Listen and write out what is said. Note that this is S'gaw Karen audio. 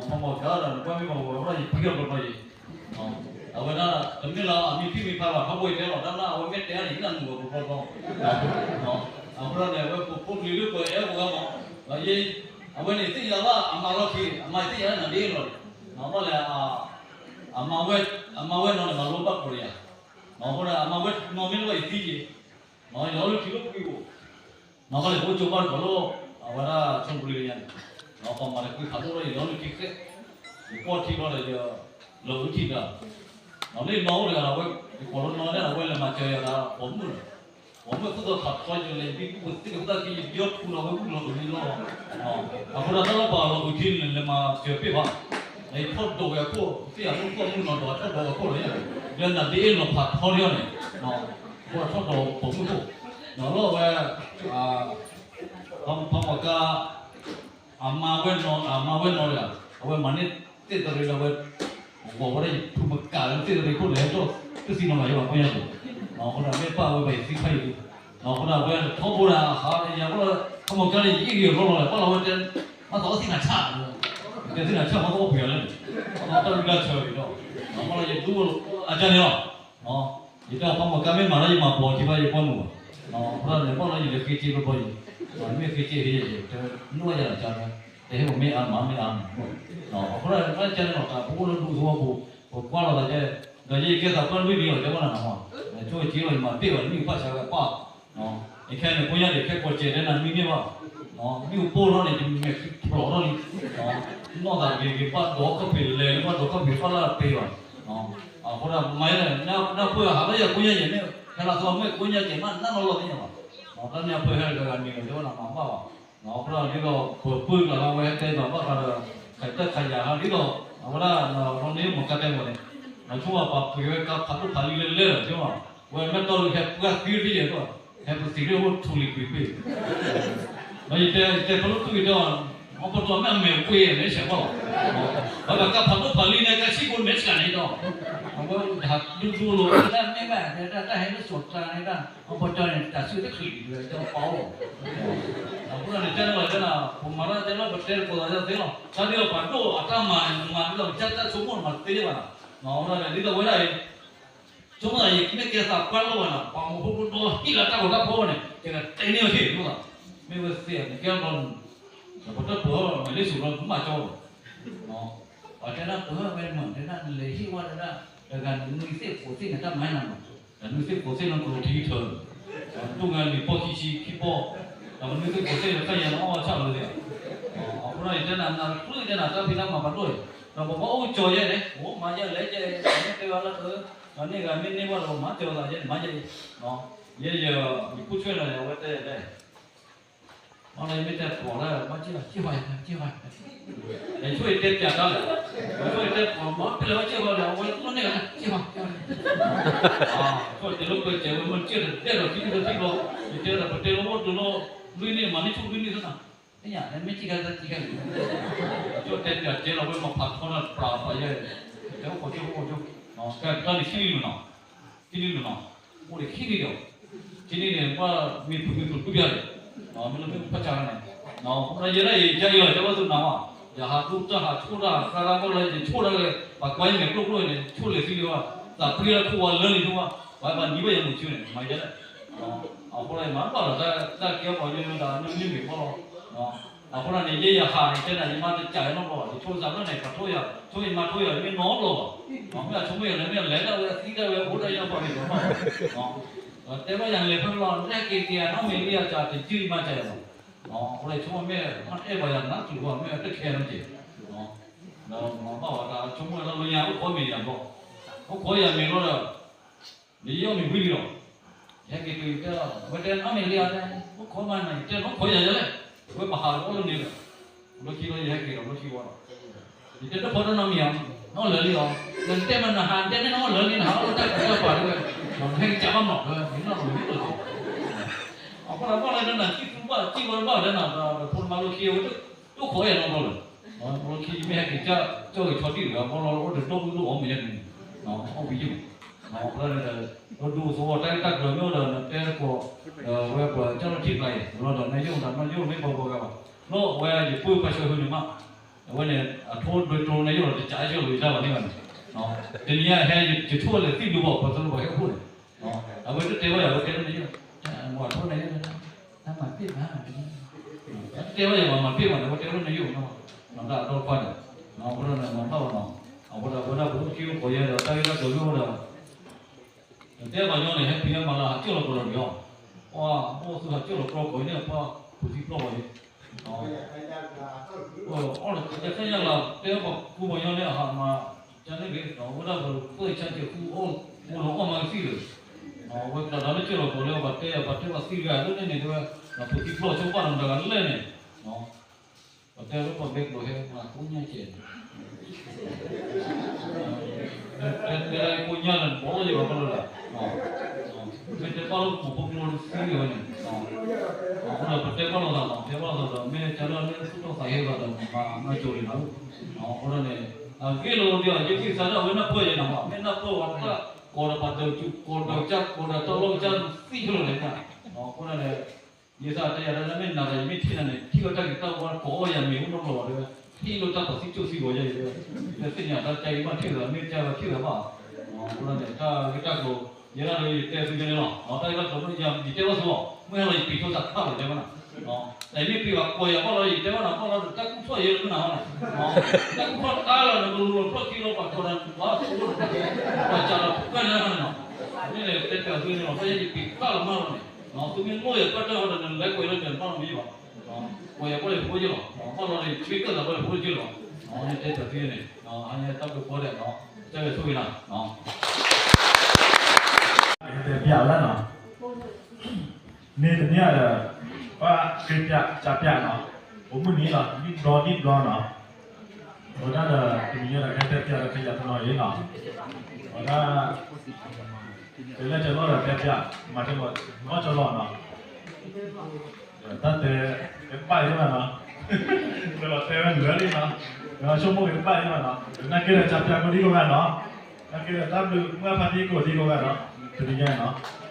ဖီမီၢ်ကါဒီး နကွၢ်မ့ၢ်ပှၤဝဲဒၣ်ယဖှံလီၤဘျီဘျီအံၤ, အဝဲဒၣ်တမ့ၢ်လၢအမံၤဖံးမံၤဖးဘၣ် ထီဘိယတဲလီၤ တၢ်မ့ၢ်အဝဲမ့ၢ်တဲအီၤန့ၣ် ယနၢ်မုာ်ဝဲပျီပျီ, အဃိန့ၣ် အဝဲပဖိပလံၤဒ်ပအဲၣ်ပှၤဂၤမး, ဒီးယဲ အဝဲန့ၣ်သ့ၣ်ညါဘၣ်အမါလီၢ်ခံ အမါသ့ၣ်ညါနၤဒ်အံၤလီၤ, ဘၣ်လဲၣ် အမါဝဲနီၤန့ၣ် မၤလိဘၣ်ကိးယၤ, အဃိန့ၣ် အမါဝဲနီၤမ့ၢ်လၢဘၣ်ယသံယ့ၣ်, ယလီၤလုၢ်ထံလၢပှၤကိး နီၤ ဘၣ်လဲၣ် အိၣ်ကၠိဘၣ်တကိးလၢ အဝဲဒၣ် ဆိပူၤလံညါန့ၣ်, ပှၤမၤတကွံဖးဒိၣ်လၢ ယလီၤလုၢ်ထံဃဲ, ယကွၢ်ထံဘျီဒီး ယလီၤအုးထံတဂၤ, နီၤလၢယနီၢ်အိၣ်တဂၤဒီး အဝဲ ယကိးလၢနီၢ်န့ၣ် အဝဲလဲၤမၤစၢၤယၤဒီး ပိာ်မုၣ်လီၤ, ပိာ်မုၣ်ခိၣ်သီခးထီယလဲၤ ဘံဘူပသ့ၣ်ကသၣ်က့ ယဒၢထူလီၤဝဲဘူၣ်လီၤအုးလီၤ, အဃိဒီးတၢ်လၢပှၤလီၤအုးထံန့ၣ် လဲၤမၤစၢၤပ့ၢ်ဘၣ်, ယထီၣ်ဒိးဝဲအခိၣ် သ့ၣ်ယၤမုၣ်ခိၣ်မုၣ်နီၤဒီးထီၣ်ဒိးအခိၣ်လီၤ, ဒီးနၤဒ်အ့ၣ်လီၤဖးထီလံအီၤန့ၣ် အဃိထီၣ်ဒီးပိာ်မုၣ်ခိၣ်, နီၤလီၤဝဲ ဖီမီၢ်ကါ အမါဝဲနီၤ အမါဝဲနီၤဒီး အဝဲမၤန့ၢ်သ့ၣ်သရ့ဒီးဝဲ ဂီၤဝဲဒၣ်ယဖုမကးလၢသ့ၣ်သရ့ခိၣ်လဲၤဟဲထီၣ် တသံနီၤဘၣ်ယဲဘၣ်ဖိညါန့ၣ်, အဃိဒီးမ့ၢ်ပၢ်ဝဲဘၣ်ယသံခါအံၤ, အဃိဒီးအဝဲထီဘိဒီးအဟးယၤဘၣ်လၢ ဖီမီၢ်ကါန့ၣ် ယအ့ၣ်ဂ့ၤအီၤလီၤလီၤလဲၣ် ဘၣ်လီၤဝဲတဲ မၤသးအီၣ်သံနၤဆၣ်, တဲသံနၤဆၣ်မၤသးအိၣ်ပှဲၤလၢန့ၣ်, မၤသးတၢ်ဂုၢ်တၢ်ဆၢက့ၤဒီး, ဘၣ်လီၤယဒူအကန့ၣ်လီၤ ယတဲဖီမီၢ်ကါမ့ၢ်မၤလၢယမၤပိာ်ထံဘၣ်ယပှၢ်မုၢ်ဘၣ်, အဃိန့ၣ် ဘၣ်လၢယလဲၤဃ့စ့ဘျီဘျီအံၤ, မ့ၢ်ဃ့စ့ဟ့ၣ်ယဲ တနီၣ်ယၤလီၤကါလၢ, တဟဲပမ့ၢ်အါမးမ့ၢ်အါမး, အဃိန့ၣ် ဘၣ်ကန့ၣ်လီၤ တၢ်ပအိၣ်လၢဒူသဝီပူၤ, ပကွၢ်လီၤသးကဲ, ဒီးယဲယကဲသးပှၢ်လွံၢ်နံၣ်လီၤ တဲဘၣ်နၤနီၤ, ဆိက့လီၤ ယမၤတ့ၢ်ဘၣ်နမ့ၢ်ဖၣ်ဆါဝဲပၢ် ယခဲန့ၣ်ဖိညါဒံး ခဲကိးစဲးတဲနၤမံမ့ၢ်ဘၣ်, မ့ၣ်အူပိၢ်ထီၣ်န့ၣ် ယမဲာ်ချံဖျိးထီၣ်လံ, နီၢ်သးတဂ့ၤက့ၤ ဘၣ်ဒိးခီၣ်ဖံးလဲၤလၢဘၣ်ဒိးခီၣ်ဖံးဘၣ်လၢအပှဲၤဘၣ်, အဃိဒီးမၤယဲလဲၣ် နၢ်ပၢၢ်ဟးလၢယၤဖိညါယဲန့ၣ် ဟဲလီၤသီမ့ၢ်ဖိညါကဲမးနၢ်နီၢ်လီၤသ့ၣ်ညါဘၣ်, တၢ်မ့ၢ်အဖၢဟဲတဂၤမံၤလီၤ တဲဝဲနၤမၤဘၣ်ဘၣ်, အဃိဒီးဒ်သိးပပၢၢ်ကျါလီၤဝဲဟဲတဲဒီးဘၣ်ဃးဒီး ခးတၢ်ခးယၤဟးဒ်သိး အဝဲဒၣ် လီၤန့ၢ်မီၢ်ကါတဲဝဲန့ၣ်, ဆိကမိၣ်ပှၤပှ့ၤဝဲကါဖးဒိၣ်ဖးလံလဲၤလဲၤလီၤ ဆိကမိၣ် ဝဲမ့ၢ်တီၢ်ဒုးဟဲပှၢ်သံတယဲၢ်ဒီး ဟဲပသံးလၢအိၣ်ထူလံၤကွံာ်ကွံာ်, ဒီးယတဲ ယတဲဖဲလၢသူၣ်က့ၤတဲအီၤ အီပတီၢ်မ့ၢ်အမဲာ်ကွ့မဲာ်ဆှးဘၣ်လီၤ, ဘၣ်ဘၣ်ကါဖးဒိၣ်ဖးလံန့ၣ် ကါဆံၣ်ဖိမဲာ်ဆှးန့ၣ်ဒီး, အဝဲဒၣ်ဒူဒူလိာ် တၢ်မ့ၢ်ဘၣ် တၢ်တၢ်ဟဲလၢစိာ်တၢ်န့ၣ် တၢ်အီပတီၢ်န့ၣ် တၢ်စုတချုးလံၤဝဲ တၢ်ပီလီၤ, အဃိန့ၣ်တဲလီၤတဲနၤ ပမၤတၢ်တဲလီၤပတဲတကိးသးဒ်သ့လီၤ တၢ်ဒ်သိးပှၤဒိၣ်အတၢ်မၤန့ၣ် နမၤဒ်သိးကစၢ်တၢ်ဆိကမိၣ်နမၤတသ့ဘၣ်နၤ, အဃိန့ၣ်ဒ်သိးဝဲဒၣ်အံၤ ဆိကမိၣ်သးယမ့ၢ်ကဲသးပှၢ်လိၣ်ဘၣ်နၤ ပှၤမူဖိဒိၣ်ဟံၣ်လၢတၢ်ဂီၤတၢ်ဖီဝဲန့ၣ် ယကတဲန့ၢ်အီၤဟ့ၣ်လိၣ်သး, မ့ၢ်ဝဲသ့ၣ်န့ၣ်ကဲဘျီ ပတၢ်ပၢၤမ့ၢ်လ့ၣ်ဆူၣ်ဘျီမၤကၠီဘၣ်, ပှၤတဲဒၣ်ပၢၤဝဲမ့ၢ်တဲဒၣ်နလဲၤဟ့ၣ်ဝဲဒၣ် တဂၤနွံသ့ၣ်ဃိးသ့ၣ်န့ၣ်တၢ်မၤနၤမး, ဒီးနွံသ့ၣ်ဃိးသ့ၣ်လၢကရိထံထၢ ဒိၣ်ဂၤလံၤပီၢ်ခံဆံခံပီၢ်, ဒီးနွံသ့ၣ်ဃိးသ့ၣ်လၢခါယၤနအီၣ်ဆၣ်လၢသ့ၣ်, အဃိန့ၣ်ယတဲနၤ နၤတချုးယတဲနၤတၢ်ဖံးတၢ်မၤပှၤဒိၣ်အံၤ, ဒီးပဘၣ်အိၣ်ကၠီယဲန့ၣ် အိၣ်မၤယဲလဲၣ်ယဲ မ့ၢ်တဲဝဲလၢ ဒီးန့ၢ်ဂၤမ့ၢ်န့ၢ်ဘၣ်ဒီးမၤကၠီသးယဲန့ၣ်မၤယဲ, ယဲယ ယခိၣ်ဆွဲၣ်လီၤန့ၣ် အဝဲတဲယၤလဲၣ် မ့ၢ်လၢယမ့ၢ်တဲပှၤလၢ ဘၣ်စ့ၢ်ဘၣ်စ့ၢ်ဘၣ်စ့ၢ်ဘၣ်, ဆိၣ်ယတဲပျးတၢ်လဲၣ်, ဆိၣ်ယတဲပှၤမ့ၢ်ဖဲလဲၣ်ဘၣ်စ့ၢ်ဘၣ်ဒီး အဝဲလိၣ်န့ၢ်ဂၤလၢ စ့ၢ်ဘၣ်စ့ၢ်ဘၣ်, ဆိၣ်တဲလၢပှဲၤစဲးဝဲမ့ၢ်စ့ၢ်တဒဲးဒီးထံဒိၣ်ထံဘျီ, ယတဲဒီးပတဲလၢအိၣ်တုၤလီၤ လွံၢ်နံၣ်မၤန့ၢ်ဆူၣ်လွံၢ်နံၣ်သ့ၣ်နၤ, သ့ၣ်ညါ မ့ၢ်စ့ၢ်ကဲသ့ၣ်ကဲလံ, ဆိၣ်တဲပျးတဲလီၤဝဲမၤဖးထီန့ၣ် ပျးပျးယဲ, တဲအိၣ်ခိးကၠိအိၣ်ခိးကၠိ, ကဲတၢ်န့ၣ်ခံနံၣ်လီၤနီၤ ခံနံၣ်လီၤနီၤ, အိၣ်ဒီးခံနံၣ်ဒီး, ခံနံၣ်န့ၣ်ပှၤမ့ၢ်ဖုးမ့ၢ်ဖုးကူပျၢ်န့ၣ်, မ့ၢ်လၢမ့ၢ်ဖးဆါန့ၣ်, ယဲဒၣ်အံၤ ယဲအံၤလီၤ တဲဘၣ်သုနၤမး, ယဟးဒူတၢ်ဟးဆိၣ်တၢ်ဟးဃါတၢ်ဘၣ်လၢယဆိၣ်တၢ်လၢ ပှၤကွၢ်ယမဲာ်ကျိၣ်ကျိၣ်န့ၣ် ဆိၣ်လဲၤသံလံဘၣ်, သးဖှံလၢခိၣ်ဝါလၢလံၤဒိၣ်ဘၣ်, ပှၤဘၣ်နံၤဘၣ်ယမုၢ်ဆူၣ်န့ၣ် မၤယဲဒၣ်, အဃိန့ၣ် မၤဘၣ်လီၤ တၢ်ကဲပှၤယိယိဒၣ် မ့ၢ်မ့ၢ်ဂ့ၤဘၣ်လီၤ အဃိန့ၣ် ယဲယဟးန့ၣ် တဲနၤ ယမါတစၢ်နီတဘျီဘၣ် ယဆိကမိၣ်သးဖျၢၣ်န့ၣ် ပှၤထိယၤ ဆိယမါထိယၤ မ့ၢ်နီတဘျီဘၣ်, မ့ၢ်အဆိကမိၣ်ယၤန့ၣ် မ့ၢ်လဲၤဒၣ်ဝဲသံဒၣ်ဝဲ အိၣ်ဒၣ်ယၤပှၤမ့ၢ်နီၤ, တဲဘၣ်ယၤလဲၤဖဲလီၤ နဲၣ်က့ၤက့ၤယၤနီတမံၤလံ အစၢ်တယုၢ်ယမါစၢ်ယၤလီၤ, အဃိန့ၣ် ဆိကမိၣ်မ့ၢ် မ့ၢ်အဲၣ်ပှၤယၤနးကျုၤဘၣ် မ့ၢ်အတခဲနီတက့ၢ်, ဒီးမၤဘၣ်ဝဲတၢ်ဆိကမိၣ်လၢယၤ အိၣ်ခိးမ့ၢ်ယၤဘျီ, အိၣ်ခိးယၤမ့ၢ်ဘျီဒီး ယအီၣ်မ့ၤဝံၤလံလီၤ, ယဟဲက့ၤတုၤယတဲလီၤ အဝဲတဲအီၣ်မ့ၤလံဧါ, အိၣ်ခိးမးန့ၣ် ယတဲနီၢ်ခိးယၤယဲလဲၣ်, အဝဲပဟးလၢအီၣ်လၢန့ၣ်လီၤ, လီၢ်ခံလီၤ ယဟဲက့ၤလီၤ လီၢ်ခံဝံၤလီၤ, ယတဲတဖီတၢ်နီတမံၤဧါ, နအီၣ်လၢာ်လံဧါ, နတဲမးနဟးတဲမ့ၢ်နအီၣ်လၢာ်လံ နဟးအီၣ်လၢတၢ်ပူၤတၢ်ပှၢ်တဝဲ, နဟဲက့ၤကးဘၣ်မး နနီၢ်ခိးမ့ၢ်လီၤ, အဃိန့ၣ်ဘၣ်လၢတၢ်နၤ ကံၢ်သူဘၣ်ကံၢ်ဝဲဘၣ်လၢနၤ ဒီးဖိမါလီၢ်ခံအဝဲ တအိၣ်ခိးယၤနီတဘျီလၢၤ, လီၢ်ခံမ့ၢ်ဟဲက့ၤကၢ်ကၠီၣ်ဂ့ၤဆီဒံၣ်တဂၤ ဘီလီၤအိၣ်တဒိၣ်မုၢ်ဒိၣ်အီၣ်မ့ၢ်ယဲန့ၣ်, အီၣ်ဝံၤယဲၢ်မး, အဃိန့ၣ်ဒီး ပဒူသဝီတၢ်ဂ့ၢ်တၢ်ကျိၤမ့ၢ်အိၣ်ဒီး နတဲကိး ဝဲပှၤကၢ်လီၢ်ထံကျါအံၤ လီၤဒီး နယိၣ်တၢ်နီၢ်ယိၣ်မ့ၢ်ဘီဘီဂၤဘၣ်, လီၤဝဲယပၢ်ပှၤဆှၢဟုန့ၣ်မး, အဝဲန့ၣ် အထိဒွဲၣ်တြိၤန့ၣ်ယိၣ်လီၤ တကးယိၣ်လီၤယါဘၣ်န့ၣ်ဘၣ်န့ၣ်, တနံၤညါဟဲယဆိၣ်လဲၤသံဒုးဘၣ် ပှၤသရူးပှၤဟဲအိၣ်န့ၣ်, အဝဲတတဲဝဲယၤ ဝဲတဲလၢန့ၣ်ယိၣ်, မၤထိန့ၣ်ယိၣ်, တၢ်မၤပ့ၢ်မး, တဲဝဲယၤမၤမၤပ့ၢ်မးန့ၣ် ဝဲတဲလၢန့ၣ်ယိၣ်နီၤ, တၢ်အဒီတခွါန့ၣ်, အဃိန့ၣ်မၤဘၣ်ဘၣ်နီၤ, အဝဲဒၣ် အဝဲဒၣ်ပအိၣ်က့အိၣ်ကီးယဲဒီး တၢ်ဂ့ၢ်တၢ်ကျိၤမ့ၢ်အိၣ်ဒီး တဲပှၤညီန့ၣ် ဟဲဖံးဟဲမၤလၢဟးကၢၢ်လီၤကီးလီၤန့ၣ်, ပှၤအိၣ်သူဟးကၢၢ်လီၤကီးကီးန့ၣ် ပှၤပူၤသံပျီၢ်ဝဲန့ၣ်, အီၣ်လီၤကသ့ၣ်ညါလီၤ တဲပှၤကူပှၤညီန့ၣ် အဟးမၤကန့ၣ်ဂ့ၤ ဝဲဒၣ်ပှၤသ့ၣ်ဆါကဲၤဃူ အိၣ်လီၤအီၣ်မၤကသံၣ်လၢာ်, ဝဲကျးဒီးလၢကၢၢ်လီၤကီးလၢပှၤတဲ ပှၤတဲပှၤသံတဂၤလၢန့ၣ်န့ၣ် တဲဝဲ ပူၤသံပျီၢ်ဆိပာ်လီၤမတၤဂၤလဲၣ်န့ၣ် ပတဲလၢပှၤဘဲကျိၤဟဲ ပှၤကိးညါကဲးန့ၣ်, တဲဒၣ်ကိးညါလၢနဘီလီၤယဘၣ်ဘၣ်လၢၤ, မ့ၢ်တဲဘၣ်လၢပမိၢ်ဖိကျိသံဂ့ၤဝဲန့ၣ်, အဃိဒီးပတဲဘၣ်လိာ်သးနီၤ တဲဘၣ်လိာ်သးဒီး မ့ၢ်ကလၢလၢသူၣ်ထီၣ်သးဟဲဘၣ်ဒီး မၤနၢ်ကၠိၤလံနီၤ, အဃိဒီးန့ၣ် အဂ့ၢ်လိာ်ဒ်အံၤ ယသံသးဒၣ်ဝဲနၢ်ပၢၢ်ယဲနီၤ မ့ၢ်နၢ်ပၢၢ်ဝဲတၢ် ကိးဒီးပှၤဒိးစူၤ ကိးဒီးကၢ် ကိးဒီးတၢ်လီၢ်ကၢ်သံၣ်ဖျိးလဲၣ်န့ၣ်, အဃိဒီးန့ၣ် ယသးတဲယၤဒၣ်လၢမ့ၢ်နၤဒီး ယမ့ၢ်ထံၣ်နၤန့ၣ် ထံၣ်ဝဲတၢ်ဂ့ၤတၢ်ဝါကိးအီၣ်ယၤမ့ၢ်အိၣ်နီတဘျီဘၣ်တဲဝဲ, ထံၣ်လိာ်တၢ်ပှၤသံကၠိၣ်သံဂီၤယဲအံၤတဲဝဲ, ယသ့ၣ်ညါတၢ်ကဲအံၤမ့ၢ်ထံၣ်သး မ့ၢ်ကၢ်ဝဲထံၣ်သးဘၣ်, အဃိန့ၣ် တၢ်ဂ့ၢ်တၢ်ကျိၤ ယဲဒၣ်ဒီးယတဲသုယဲန့ၣ်လီၤ, တၢ်ဂ့ၢ်တၢ်ကျိၤမ့ၢ်ယတဲဘၣ်သုလီၤ မ့ၢ်ဟဲလီၤယပံၤထီၣ်သးခၣ်လီၤတဲဝဲနၤ, တမ့ၢ်ပံၤဘၣ်ကိးယၤဘၣ်လီၤ ယတဲဘၣ်နၤဘၣ်လီၤဒီး တၢ်ကူၣ်ထီၣ်ယဲလၢနၤဟီန့ၣ်, တၢ်ကူၣ်ထီၣ်တခါလီၤ နကလူၤလီၤဖျီၣ်ခံလီၤ ပှၤထီၣ်ဒီး ပှၤသဝီ ပှၤကးလီၤဖဲန့ၣ်န့ၣ်, မ့ၢ်တဲပၠးသုန့ၣ်လီၤ ဖဲယပံၤခၣ်လီၤမၢ်လီၤန့ၣ်, သုမ့ၢ်လိၣ်ယၤပၢ်တၢ်ဃီဒီး နလဲၤကွဲးလၢန့ၣ် ဘၣ်လီၤမ့ၢ်ဘၣ်, ကွဲးယၤပှၤလၢဖိယ့ၢ်လီၤ, ဘၣ်လီၤန့ၣ် မ့ၢ်ကၢၣ်သးပှၤလၢဖိယ့ၢ်လီၤ, န့ၣ်တဲပၠးသုန့ၣ်, အန့ၣ်တၢ်ဘျုးဖီဒဲးနီၤ, ကၢ်ဝဲဆိၣ်ဂ့ၤနၤ တဲပၠးဝဲဒၣ်နီၤ, န့ၣ်တနံၤဒီး ပှၤက့ၤပၠးကၠးပၠးနီၤ, ပမုၢ်နံၤလီၤနံၣ်ဘျီနံၣ်ဘျီနီၤ, အဝဲဒၣ်ဒီး တနံၤညါဒီး ဟဲတဲပၠးဒီး ကယၤတနီၤအံၤနီၤ, အဝဲဒၣ် တဲလၢကၠီလီၢ်ဒီးတဲပၠး မၤကၠီလီၢ် မၤကၠီလီၢ်နီၤ, တၢ်တဲ တဘၣ်ယဲဘၣ်နီၤ, ကလီၤတဲဝဲလၢာ်လံနီၤ, ဆိကမိၣ်က့ၤတဘၣ်ယဲဘၣ်နီၤ, နာ်က့ဒီးကၠးပၠးဖိဒံကိးဂၤနီၤ, နာ်က့ဒီးတၢ်ဘျုးမုၢ်ဖါတံၢ်ကိးဒံကိးဂၤနီၤ, တနံၤညါနီၤ